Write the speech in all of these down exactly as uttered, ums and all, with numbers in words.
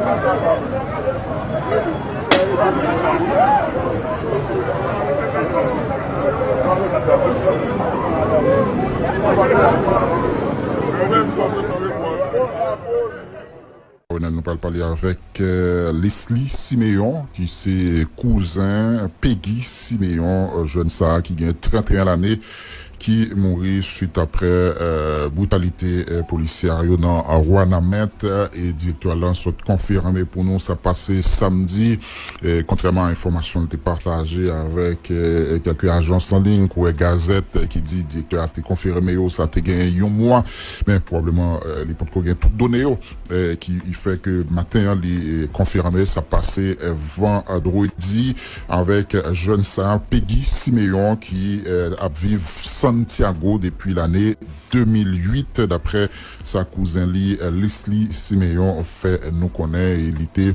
Nou pral pale avèk, euh, Leslie Siméon, ki se kouzen Peggy Siméon, euh, jèn sa a ki gen trannteyen lane, ki mouri swit aprè, euh, britalite, euh, polisyè yo nan Wanament, euh, e direktè a lan sot konfime pou nou sa pase samdi, euh, kontrèman a enfòmasyon l te pataje avèk, euh, kèlke ajans an liy, kou wè gazèt, euh, ki di direktè a te konfime yo, sa te gen yon mwa, men pwobableman, euh, li potko gen tout done yo, euh, ki fè ke maten an li, euh, konfime sa pase, euh, vandredi avèk, euh, jèn sa a, Peggy Siméon, ki, euh, ap viv Santiago depi lane de mil uit, daprè sa kouzen li, euh, Leslie Siméon, fè nou konnen, e li te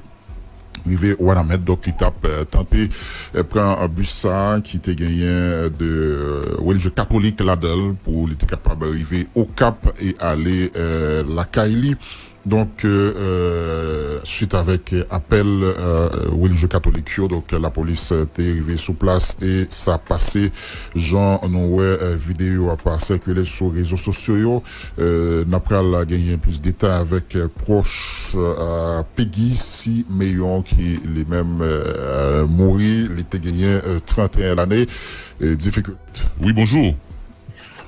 rive Wanament, donk li t ap, euh, tante, euh, pran bis sa a ki te genyen de, euh, relijye katolik ladan l pou li te kapab rive Okap e ale, euh, lakay li. Donk, euh, euh, swit avèk apèl, euh, relijye katolik yo, donk lapolis te rive sou plas e sa pase jan nou wè, euh, videyo ap sikile sou rezo sosyo yo. Euh, n ap pral genyen plis detay avèk, euh, pwòch, euh, Peggy Siméon ki li menm, euh, mouri, li te genyen, euh, trannteyen lane. Euh, difikilte. Wi, bonjou.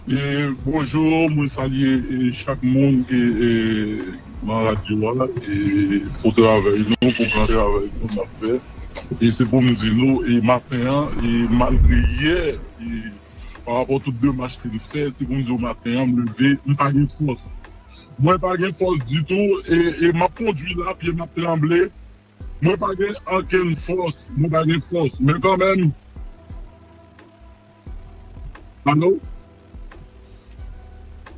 E, bonjou, mwen salye, e, chak moun ki, e, nan radyo a, e, pou travay nou, pou gran travay nou n ap fè. E se pou m di nou, e, maten an, e, malgre yè, e, pa rapò tout demach ke m fè, se pou m di w maten an, m leve, m pa gen fòs. Mwen pa gen fòs ditou, e, e m ap kondui la, pye m ap tranble. Mwen pa gen okenn fòs, mwen pa gen fòs. Men kanmenm, alo?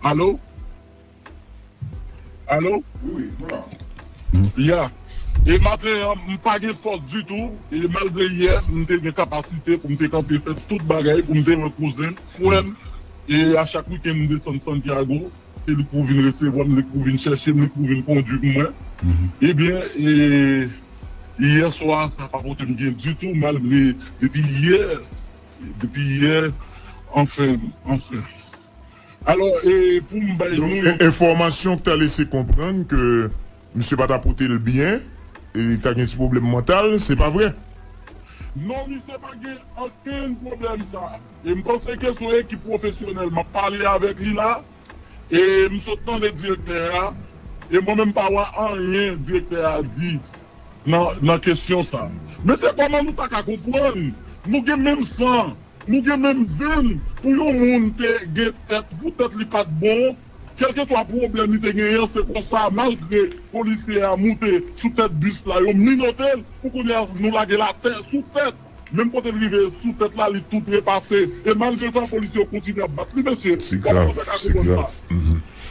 Alo? Alo? Wi, wi, nou la. Ya. E maten an, m pa gen fòs ditou. E malgre yè, m te gen kapasite pou m te kanpe fè tout bagay, pou m te wè kouzen m, frè m. E a chak wikenn, m desann Santiago. Se li k pou vin resevwa m, li k pou vin chèche m, li k pou vin kondui mwen. Ebyen, e, yè swa, sa pa pote m byen ditou, malgre depi yè, depi yè, anfen, anfen. Alò, e, pou m bay nou... Donk, en-, enfòmasyon k ta lese konprann ke misye pa ta pote l byen, e li ta gen ti pwoblèm mantal, se pa vre? Non, misye pa gen okenn pwoblèm sa. E m panse ke se yon ekip pwofesyonèl m ap pale avèk li la. E m sot tande direktè a, e mwen menm pa wè anyen direktè a di nan, nan kesyon sa. Men se kòman nou ta ka konprann? Nou gen menm san, nou gen menm venn. Pou yon moun te gen tèt, poutèt li pa t bon, kèlkeswa pwoblèm li te genyen, se konsa, malgre polisye a moute sou tèt bis la, yo minote l, pou kounye a, nou lage l atè sou tèt. Menm kote l rive sou tèt la, li tou trepase. E malgre sa, polisye yo kontinye ap bat li, mesye. Se grav, se grav.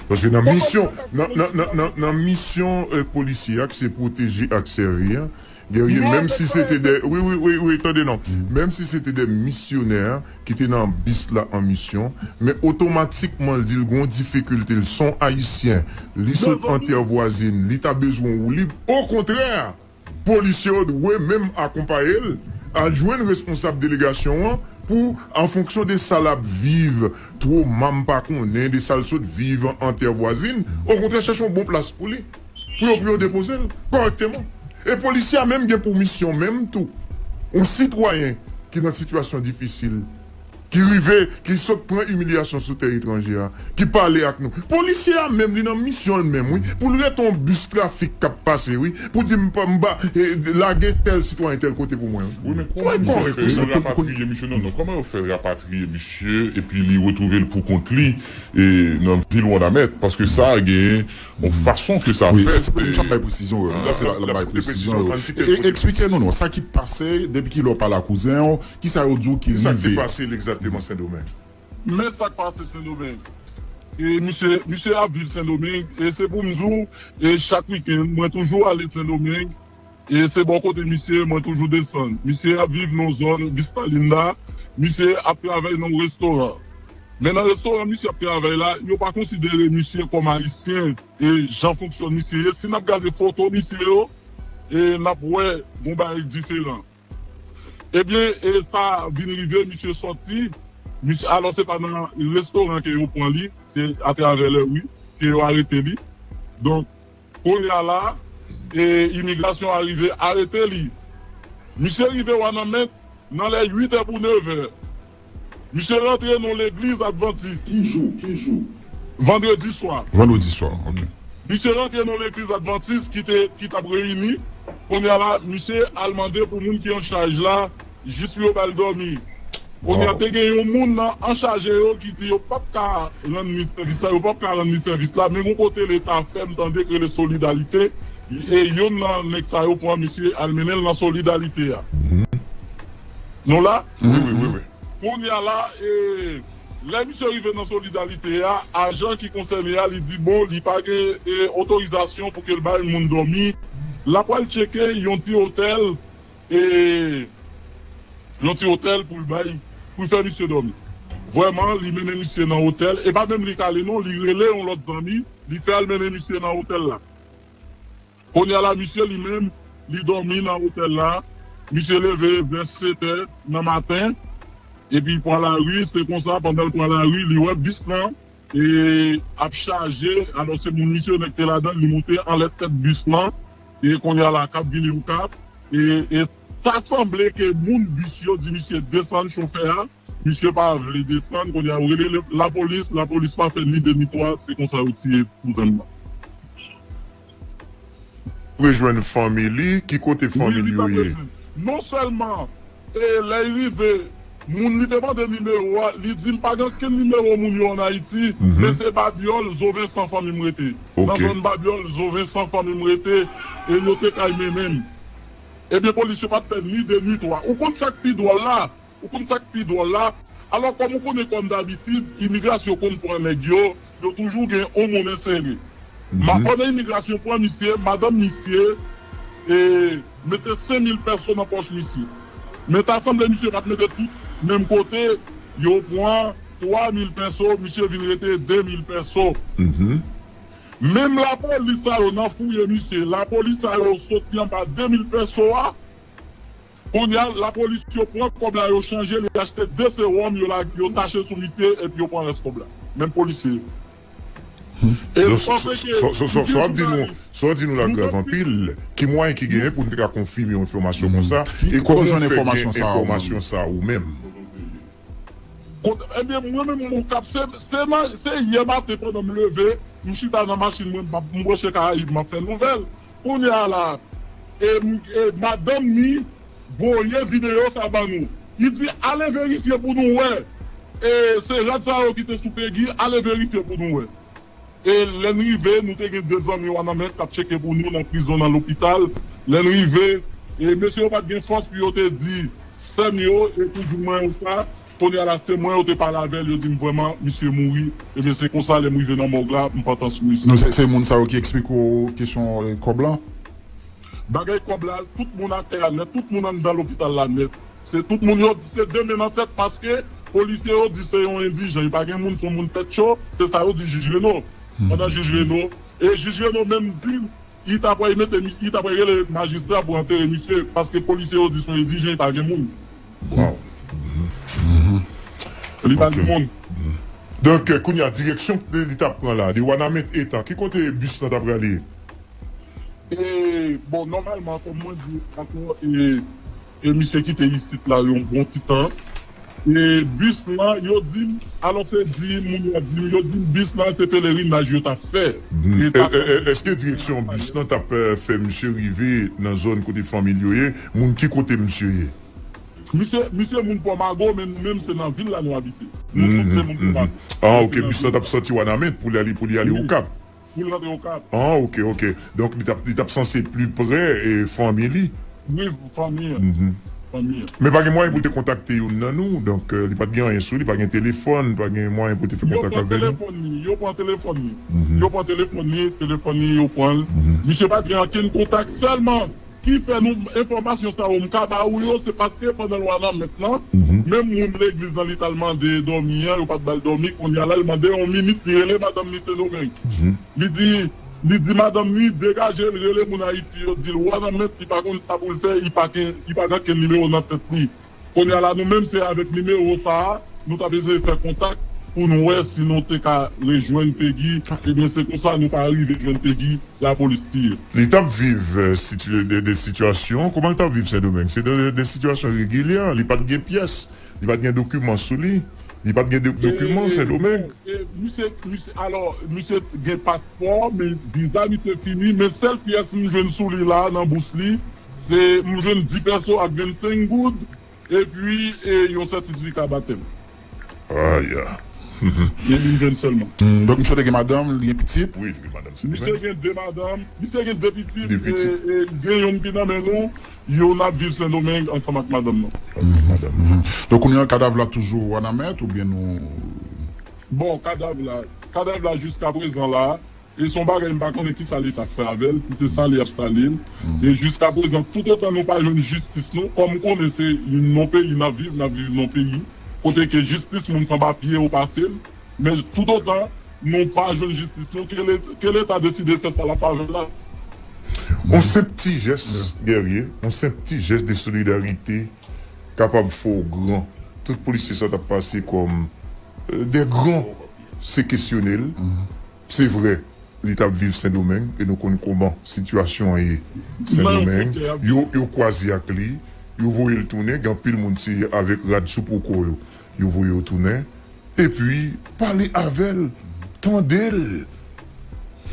Paske nan misyon, nan, nan, nan, nan, nan misyon, euh, polisye a, ki se pwoteje ak sèvi a, Guerrier, menm si se te de, wi, wi, wi, wi, tande non. Menm si se te de misyonè ki te nan bis la an misyon, men otomatikman l di l gen yon difikilte, l se yon Ayisyen, li sot an tè vwazin, li ta bezwen woulib. Okontrè, polisye yo dwe menm akonpaye l, al jwenn responsab delegasyon an pou, an fonksyon de sa l ap viv, twoma m pa konnen, de sa l sot viv an tè vwazin, okontrè, chèche yon bon plas pou li, pou yo, pou yo depoze l kòrèkteman. E polisye a menm gen pou misyon menm tou, yon sitwayen ki nan sitiyasyon difisil, ki rive, ki sot pran imilyasyon sou tè etranje a, ki pale ak nou. Polisye a menm, li nan misyon l menm, wi, pou l rete yon bis trafik k ap pase, wi, pou di m pa, m ba, eh, lage tèl sitwayen tèl kote pou mwen, wi. Wi, men kòman misye fè yo rapatriye misye? Non, non, kòman yo fè rapatriye misye epi li retwouve l pou kont li, e, nan vil Wanament? Paske sa gen yon fason ke sa fèt. Wi, se, se pou m bay presizyon, wi. La, se la, la bay presizyon, wi. E, eksplike nou, non, sa ki pase, depi ki lè w pale ak kouzen w, kisa yo di w ki rive? Sa ki pase l egzakteman Sendomeng? Men sa k pase Sendomeng. E misye, misye ap viv Sendomeng, e se pou m di w, e chak wikenn, mwen toujou ale Sendomeng, e se bò kote misye, mwen toujou desann. Misye ap viv nan zòn Vista Linda, misye ap travay nan yon restoran. Men nan restoran misye ap travay la, yo pa konsidere misye kòm Ayisyen, e jan fonksyon misye ye. Si n ap gade foto misye yo, e n ap wè gon bagay diferan. Ebyen, e sa vin rive, misye sòti, misye, alò se pa nan restoran ke yo pran li, se atravè lè wi ke yo arete li. Donk, kounye a la, e imigrasyon arive arete li. Misye rive Wanament nan lè uit è pou nèv è. Misye rantre nan legliz advantis. Ki jou? Ki jou? Vandredi swa. Vandredi swa, ok. Misye rantre nan legliz advantis ki te, ki t ap reyini. Kounye a la, misye al mande pou moun ki an chaj la, jis pou yo ba l dòmi. Kounye a, te gen yon moun nan an chaje yo ki di yo p ap ka rann li sèvis la, yo p ap ka rann li sèvis la, men yon kote Leta fè m tande k rele Solidarité, e youn nan nèg sa yo pran misye al mennen l nan Solidarité a. Nou la? Wi, wi, wi, wi. Kounye a la, e, lè misye rive nan Solidarité a, ajan ki konsène a, li di, bon, li pa gen, e, otorizasyon pou ke l bay moun dòmi. L ap pral tcheke yon ti otèl, e, yon ti otèl pou l bay, pou l fè misye dòmi. Vrèman, li mennen misye nan otèl, e pa menm li k ale non, li rele yon lòt zanmi, li fè al mennen misye nan otèl la. Kounye a la, misye li menm, li dòmi nan otèl la. Misye leve vè sèt è nan maten, epi pran lari, se konsa, pandan l pran lari, li wè bis lan, e, ap chaje, alò se moun misye nèg te ladan, li moute anlè tèt bis lan, e kounye a la, k ap vini Okap, e, e ta sanble ke moun bis yo di misye desann chofè a, misye pa vle desann, kounye a yo rele le- lapolis, lapolis pa fè ni de ni twa, se konsa yo tiye kouzen m nan. Rejwenn fanmi li, ki kote fanmi li yo ye? Non sèlman, e, lè l rive, moun li te mande nimewo a, li di m pa gen okenn nimewo moun yo ann Ayiti, men se Babyòl, Zo Vensan fanmi m rete. Nan zòn Babyòl, Zo Vensan fanmi m rete, e yo te kay mennen m. Ebyen, polis yo pa t fè ni de ni twa. Ou konn sa k pi dwòl la? Ou konn sa k pi dwòl la? Alò, kòm ou konnen, kòm dabitid, imigrasyon konn pran nèg yo, yo toujou gen yon monnen sere. Ma, pandan imigrasyon pran misye, madanm misye, e, mete senk mil pèso nan pòch misye. Men ta sanble misye pa t mete tout menm kote, yo pran twa mil pèso, misye vin rete de mil pèso. Menm lapolis sa yo nan fouye misye, lapolis sa yo soti anba de mil pèso a, kounye a, lapolis yo pran kòb la, yo chanje, li achte de sewòm, yo la, yo tache sou misye, epi yo pran rès kòb la. Menm polisye yo. E m panse ke sa w ap di nou, sa w ap di nou la grav anpil. Ki mwayen ki genyen pou n te ka konfime yon enfòmasyon konsa? E kòman w fè gen enfòmasyon sa ou menm? Kot, ebyen, mwen menm, Okap, se, se nan, se yè maten pandan m leve, m chita nan machin mwen, m ap, m branche Karayib, m ap fè nouvèl. Kounye a la, e, m- e, madanm ni voye videyo sa ban nou. Li di, ale verifye pou nou wè. E, se rad sa yo ki te sou Pegi, ale verifye pou nou wè. E lè n rive, nou te gen de zanmi Wanament k ap tcheke pou nou nan prizon, nan lopital. Lè n rive, e mesye yo pa t gen fòs pou yo te di sè m yo, e kouzin mwen yo sa. Kounye a la, se mwen yo te pale avè l, yo di m vrèman, misye mouri. Ebyen, se konsa, lè m rive nan mòg la, m pantan sou misye. Non, se, se moun sa yo ki eksplike w kesyon, e, kòb lan? Bagay kòb la, tout moun atè a nèt, tout moun anndan lopital la nèt. Se tout moun yo di se de men nan tèt paske polisye yo di se yon endijan. Li pa gen moun, se yon moun tèt cho, se sa yo di jij Reno. Pandan jij Reno, e jij Reno menm di, li ta pral mete, li ta pral rele majistra pou antere misye, paske polisye yo di se yon endijan, li pa gen moun. Waw. Li pa gen moun. Donk, kounye a, direksyon li t ap pran la, de Wanament etan, ki kote bis lan t ap prale? E, bon, nòmalman, kòm mwen di ankò, e, e misye kite isit la yon bon ti tan. E bis lan, yo di m, alò se di, moun yo di m, yo di m bis lan se pelerinaj yo t ap fè. E, e, e, èske direksyon bis lan t ap, e, fè misye rive nan zòn kote fanmi l yo ye? Moun ki kote misye ye? Misye, misye moun Pò Mago, men nou menm se nan vil la nou abite. Nou tout se moun Pò Mago. Ah, ok, bis lan t ap sòti Wanament pou li ale, pou li ale Okap. Pou l rantre Okap. Ah, ok, ok. Donk, li t ap, li t ap sanse pli prè, e, fanmi li. Wi, fanmi an. Fanmi an. Men pa gen mwayen pou l te kontakte youn nan nou. Donk, e, li pa t gen anyen sou li, pa gen telefòn, pa gen mwayen pou l te fè kontak avè nou. Yo pran telefòn li, yo pran telefòn li. Yo pran telefòn li, telefòn li, yo pran l. Misye pa t gen okenn kontak, sèlman ki fè nou enfòmasyon sa yo m ka ba ou yo, se paske pandan lwa nan mèt lan, menm moun legliz lan li t al mande dòmi an, yo pa t ba l dòmi, kounye a la, l mande yon minit, li rele madanm li Sen Domeng. Li di, Li di madanm li degaje l, rele moun Ayiti yo, di l Wanament, li pa konn sa pou l fè, li pa gen, li pa gen kenn nimewo nan tèt li. Kounye a la, nou menm, se avèk nimewo sa a, nou t ap eseye fè kontak pou nou wè si nou te ka rejwenn Pegi. Ebyen, se konsa nou pa rive jwenn Pegi, lapolis tiye. Li t ap viv, euh, situ-, de, de sitiyasyon, kòman l t ap viv Sendomeng? Se de, de sitiyasyon regilye, li pa t gen pyès, li pa t gen dokiman sou li, li pa t gen de, dokiman Sendomeng. E, misye, misye, alò, misye gen paspò, men viza misye fini, men sèl pyès m jwenn sou li la, nan bous li, se m jwenn dis peso ak vennsenk goud, epi, e, yon sètifika batèm. Aya. Epi m jwenn sèlman. Hmm, donk, misye te gen madanm, li gen pitit? Wi, li gen madanm, se vre. Misye gen de madanm, misye gen de pitit, De pitit. E, e, gen yonn ki nan men nou, yo n ap viv Sendomeng ansanm ak madanm nan. Madanm. Donk, kounye a, kadav la toujou Wanament oubyen nou Bon, kadav la, kadav la jiska prezan la, e se yon bagay m pa konnen kisa Leta fè avè l, si se sale y ap sale l. E jiska prezan, toutotan nou pa jwenn jistis nou, kòm m konnen se yon peyi n ap viv, n ap viv nan yon peyi kote ke jistis moun san papye yo pase l, men toutotan nou pa jwenn jistis nou, ke Le-, ke Leta deside fè sa l ap fè avè l la. Yon senp ti jès, Guerrier, yon senp ti jès de solidarite kapab fè w gran. Tout polisye sa t ap pase kòm, euh, de gran, se kesyone l. Se vre, li t ap viv Sendomeng, e nou konn kòman sitiyasyon an ye Sendomeng. Yo, yo kwaze ak li, yo voye l tounen, gen anpil moun se avèk rad sou poko yo, yo voye yo tounen. Epi, pale avè l, tande l.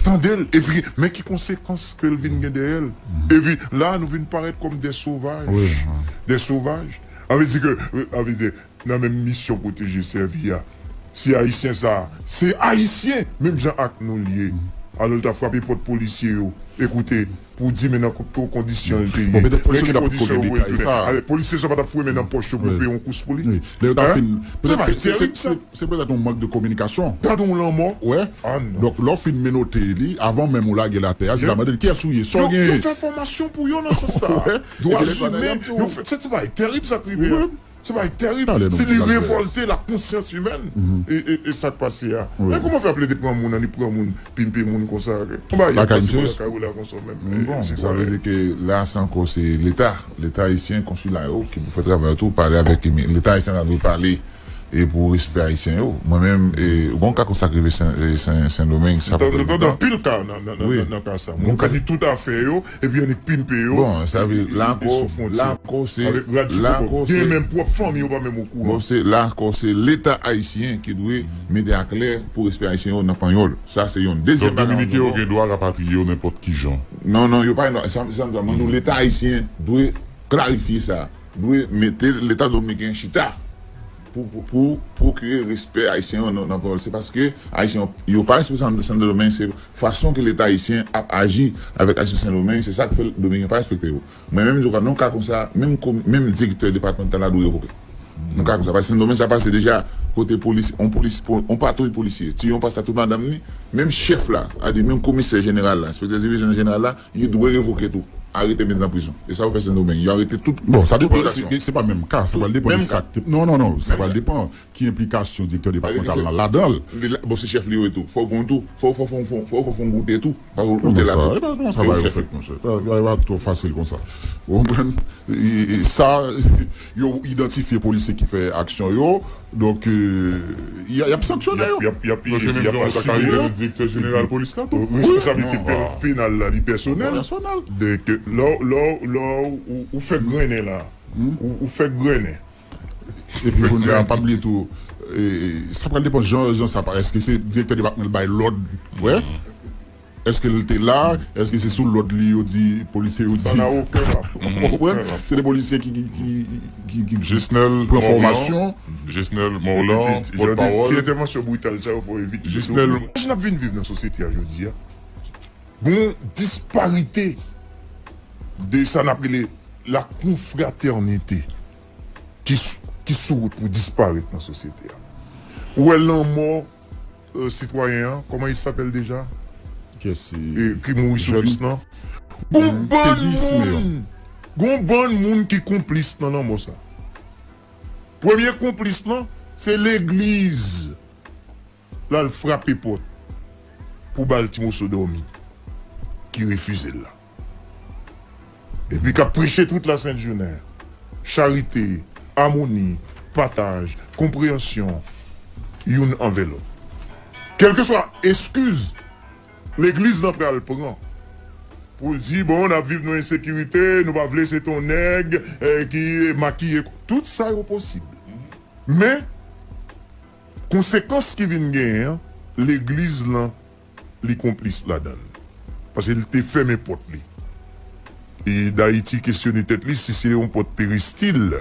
Tande l. Epi, men ki konsekans ke l vin gen dèyè l. Epi, la, nou vin parèt kòm de sovaj. Wi, wi. De sovaj. An vle di ke, an vle di, nan menm misyon pwoteje, sèvi a, si Ayisyen sa, se Ayisyen, menm jan ak nou l ye. Alò, l ta frape pòt polisye yo. Ekoute, pou di men nan ko-, ko-, kondisyon l te ye. Bon, petèt polisye yo ta poko gen detay sa. Alè, polisye sa pa t ap foure men nan pòch yo pou peye yon kous pou li. Wi. Lè yo ta fin, se bagay tèrib sa. Se, se petèt yon mank de kominikasyon. Gade yon lanmò. Wè. Ah non. Donk, lè w fin menote li, avan menm ou lage l atè a, se ta mande l kiyès ou ye, sa w genyen. Yo fè fòmasyon pou yo nan sans sa. Wè. Dwa imen, yo fè, se ti bagay tèrib sa k rive a. Se bagay tèrib. Si li revòlte la konsyans imèn, e, e, e sa k pase a. Men kòman fè ap plede pran moun, annik pran moun, pimpe moun konsa? Konba y ap pase pou lakay ou la konsa menm. Bon, sa vle di ke la, se ankò se Leta, Leta ayisyen, konsila yo, ki pou fè travay yo tou, pale avèk imi-, Leta ayisyen la dwe pale e pou respè ayisyen yo. Mwen menm, e, gon ka konsa k rive Sen, e, Sen, Sendomeng, sa pa. Nou tande anpil ka nan, nan, nan, nan ka sa. Moun pèdi tout afè yo, epi annik pimpe yo. Bon, sa vle, la ankò, la ankò, se, la ankò, se, gen menm pwòp fanmi yo pa menm okouran. Bon, se, la ankò, se Leta ayisyen ki dwe mete aklè pou respè ayisyen yo nan panyòl. Sa, se yon dezyèm bagay. Donk, Dominiken yo gen dwa rapatriye yo nenpòt ki jan. Non, non, yo pa gen dwa. Sa, sa, sa, mwen, Leta ayisyen dwe klarifye sa. Dwe mete Leta dominiken chita pou, pou, pou pwokire respè ayisyen yo nan, nan pawòl. Se paske ayisyen yo, yo pa respekte Sen, Sendomeng, se fason ke Leta ayisyen ap aji avèk ayisyen Sendomeng, se sa k fè Dominiken pa respekte yo. Mwen menm, m di w, nan ka konsa, menm komi-, menm direktè depatmantal la dwe revoke. Nan ka konsa, paske Sendomeng sa pase deja kote polis, on polis, on patwouy polisye, tiye on pastè tout madanm ni, menm chèf la, a di menm komisè jeneral la, enspektè divizyon jeneral la, yo dwe revoke tou. Arete, mete nan prizon. E sa yo fè Sendomeng. Yo arete tout. Bon, sa depann, se, se pa menm ka, sa pral depann de sa k te, non, non, non, sa pral depann ki enplikasyon direktè depatmantal la ladan l. Bon, se chèf li yo tou. Fò w pran tou. Fò, fò, fò, fò, fò, fò, fò w goute tou. Fò w goute la tou. E pa konsa bagay yo fèt, monchè. Bagay pa twò fasil konsa. Ou konprann? E, e, sa, yo idantifye polisye ki fè aksyon yo. Donk, euh, y a, y ap sanksyone yo. Y ap, y ap, y ap, y ap, y ap asime yo. Direktè jeneral polis la tou. Responsablite pe-, penal la, li pèsonèl. Pèsonèl. Donk, lè w, lè w, lè w, ou, ou fèk grennen la. Ou, ou fèk grennen. Epi kounye a, pa bliye tou, e, e, sa pral depann jan, jan sa pa, èske se direktè depatman l bay lòd, wè? Èske l te la? Èske se sou lòd li yo di, polisye yo di? Sa n'a aucun rapport. Ou konprann? Se de polisye ki, ki, ki, ki, ki pran fòmasyon. Jesnel Morlan, pòtpawòl. Ti entèvansyon brital sa yo fò evite. Jesnel. Jan n ap vin viv nan sosyete a jodi a, gon disparite de sa n ap rele la confraternité ki s-, ki sou wout pou disparèt nan sosyete a. Ou wè lanmò, euh, sitwayen an, kòman il s'appelle déjà? Kiyès se? E, ki mouri sou bis lan. Gon bann moun, gon bann moun ki konplis nan lanmò sa. Premye konplis lan, se legliz. L al frape pòt pou ba l ti moso dòmi. ki refize l la. Epi k ap preche tout lasentjounen, charite, amoni, pataj, konpreyansyon, youn anvè lòt. Kèlkeswa eskiz legliz lan pral pran pou l di, bon, n ap viv nan ensekirite, nou pa vle se ton nèg ki makiye. Tout sa yo posib. Men, konsekans ki vin genyen an, legliz lan, li konplis ladan l. Paske li te fèmen pòt li. E Dayiti kesyone tèt li si se yon pòt peristil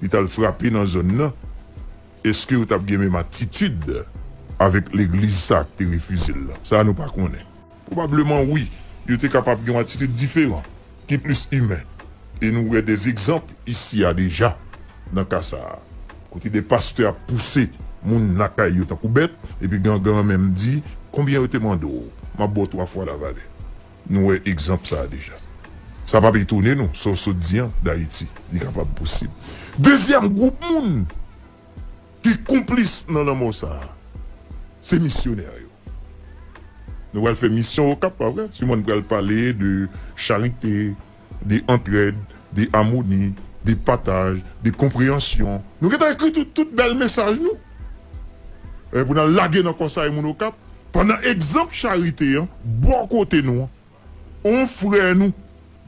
li t al frape nan zòn nan, èske yo t ap gen menm atitid avèk legliz sa a ki te refize l lan? Sa a nou pa konnen. Pwobableman wi, yo te kapab gen yon atitid diferan, ki plis imen. E nou wè de egzanp isi a deja nan ka sa a. Kote de pastè ap pouse moun lakay yo tankou bèt, epi gangan an menm di, konbyen yo te mande w? M ap ba w twa fwa lavalè. Nou wè egzanp sa a deja. Sa p ap etone nou, sa w sot di an, Dayiti, li kapab posib. Dezyèm gwoup moun ki konplis nan lanmò sa a, se misyonè yo. Nou pral fè misyon Okap, pa vre? Simon pral pale de charite, de antrèd, de amoni, de pataj, de konpreyansyon. Nou gentan ekri tout, tout bèl mesaj nou. E pou n al lage nan kò sa e moun Okap. Pandan egzanp charite an, bò kote nou an, on frè nou,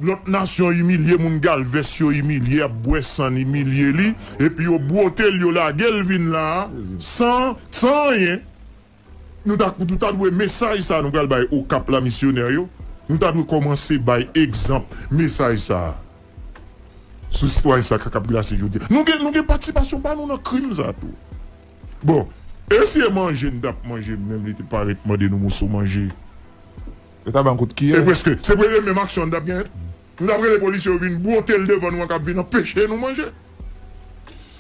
lòt nasyon imilye, moun Galvès yo imilye, ap bwè san n imilye li, epi yo bwote l, yo lage l vin la a, san, san anyen. Nou ta, nou ta dwe mesaj sa a nou pral bay Okap la, misyonè yo. Nou ta dwe kòmanse bay egzanp mesaj sa a sou sitwayen sa k ap glase jodi a. Nou gen, nou gen patisipasyon pa nou nan krim sa a tou. Bon, e si e manje n t ap manje, menm li te parèt mande nou moso manje? Yo ta ban kout kiyè. E prèske, se premye menm aksyon n t ap genyen. Nou t ap rele polisye yo vin bwote l devan nou an k ap vin anpeche nou manje.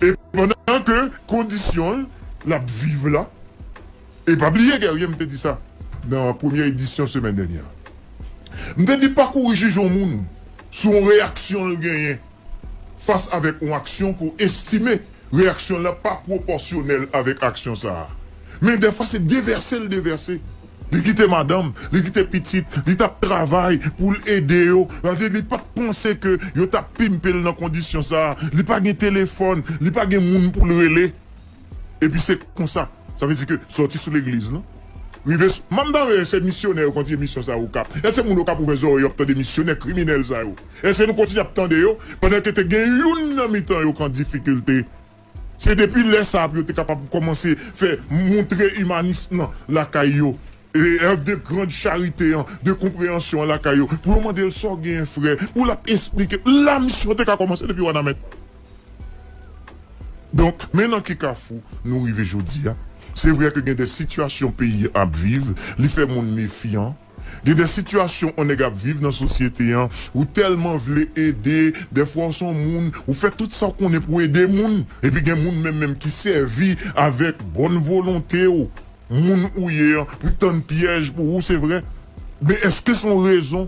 E pandan ke kondisyon l ap viv la, e pa bliye, Guerrier, m te di sa nan premye edisyon semèn dènyè a. M te di pa kouri jije yon moun sou yon reyaksyon l genyen fas avèk yon aksyon ke w estime reyaksyon l la pa pwopòsyonèl avèk aksyon sa a. Men dèfwa se devèse l devèse. Li kite madanm, li kite pitit, li t ap travay pou l ede yo. Sa vle di li pa t panse ke yo t ap pimpe l nan kondisyon sa a. Li pa gen telefòn, li pa gen moun pou l rele. Epi se konsa. Sa vle di ke sòti sou legliz lan. Rive sou, m ap tande se misyonè yo kontinye misyon sa a Okap. Èske moun Okap ouvè zòrèy yo ap tande misyonè kriminèl sa yo? Èske nou kontinye ap tande yo pandan ke te gen youn nan mitan yo k an difikilte? Se depi lè sa a pou yo te kapab kòmanse fè montre imanis lan lakay yo. E œuvre de grande charité an, de konpreyansyon an lakay yo. Pou yo mande l sa w genyen frè, pou l ap esplike. La misyon te ka kòmanse depi Wanament. Donk, men nan ki kafou nou rive jodi a. Se vre ke gen de sitiyasyon peyi an ap viv, li fè moun mefyan. Gen de sitiyasyon yon nèg ap viv nan sosyete an, ou tèlman vle ede, dèfwa w se yon moun, ou fè tout sa w konnen pou ede moun, epi gen moun menm menm ki sèvi avèk bòn volonte w, moun ou ye an, pou tann pyèj pou ou, se vre. Men èske se yon rezon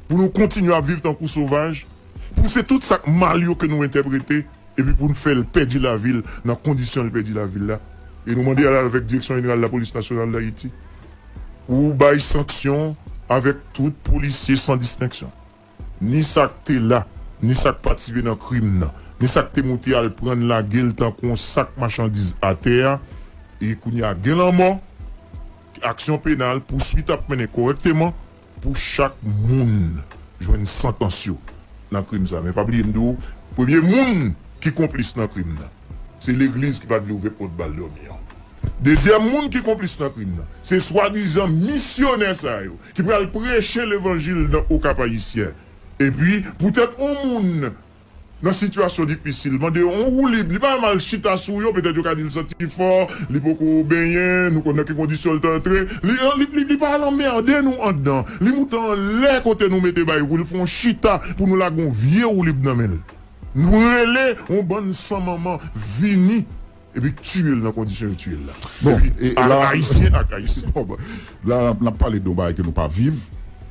pou nou kontinye ap viv tankou sovaj? Pou se tout sa k mal yo ke nou entèprete, epi pou n fè l pèdi lavi l nan kondisyon l pèdi lavi l la. E nou mande al avèk Direksyon Jeneral Lapolis Nasyonal d Ayiti pou bay sanksyon avèk tout polisye san distenksyon. Ni sa k te la, ni sa k patisipe nan krim nan, ni sa k te moute al pran l lage l tankou yon sak machandiz atè a, e kounye a gen lanmò, aksyon penal, pouswit ap mennen kòrèkteman, pou chak moun jwenn santans yo nan krim sa. Men pa bliye m di w, premye moun ki konplis nan krim nan, se legliz ki pa t vle ouvè pòt bal dòmi an. Dezyèm moun ki konplis nan krim nan, se swadizan misyonè sa yo ki pral preche levanjil nan Okap Ayisyen. Epi, poutèt yon moun nan sitiyasyon difisil, mande yo yon woulib, li pa mal chita sou yo, petèt yo ka di l santi fò, li poko benyen, nou konn nan ki kondisyon l te antre, li, li, li, li pa al anmède nou anndan, li moute anlè kote nou mete bay pou l fè yon chita pou nou lage yon vye woulib nan men l. Nou rele yon bann san manman vini epi tiye l nan kondisyon yo tiye l la. Bon, epi e, e a, la, Ayisyen ak Ayisyen. Bon, bon. La, n ap pale de yon bagay ke nou pa viv.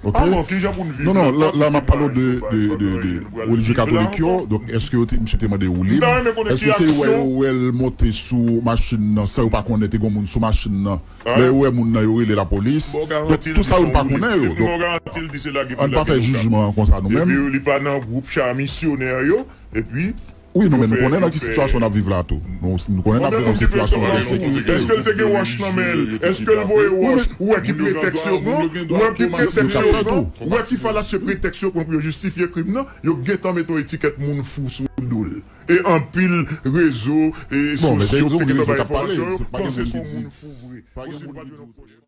Ok. Avan, kijan pou n viv? Non, non, la, la m ap pale de, de, de, de relijye katolik yo. Donk, èske yo te, misye te mande woulib? Èske se yo wè, yo wè l monte sou machin nan san yo pa konnen te gen moun sou machin nan? Lè yo wè moun nan, yo rele lapolis. Donk, tout sa yo n pa konnen yo. Donk, ann pa fè jijman konsa nou menm. Epi li pa nan gwoup cha misyonè yo. Epi Wi, nou, men nou konnen nan ki sitiyasyon n ap viv la tou. Nou, nou konnen n ap viv yon sitiyasyon de ensekirite. Èske l te gen wòch nan men l? Èske l voye wòch? Ou wè ki pretèks yo pran? Ou wè ki pretèks yo pran? Ou wè ki falasye pretèks yo pran pou yo jistifye krim nan? Yo gentan mete yon etikèt moun fou sou do l. E anpil rezo sosyo ki te gentan bay enfòmasyon yo panse se yon moun fou vre. Posib pa t gen yon pwojè.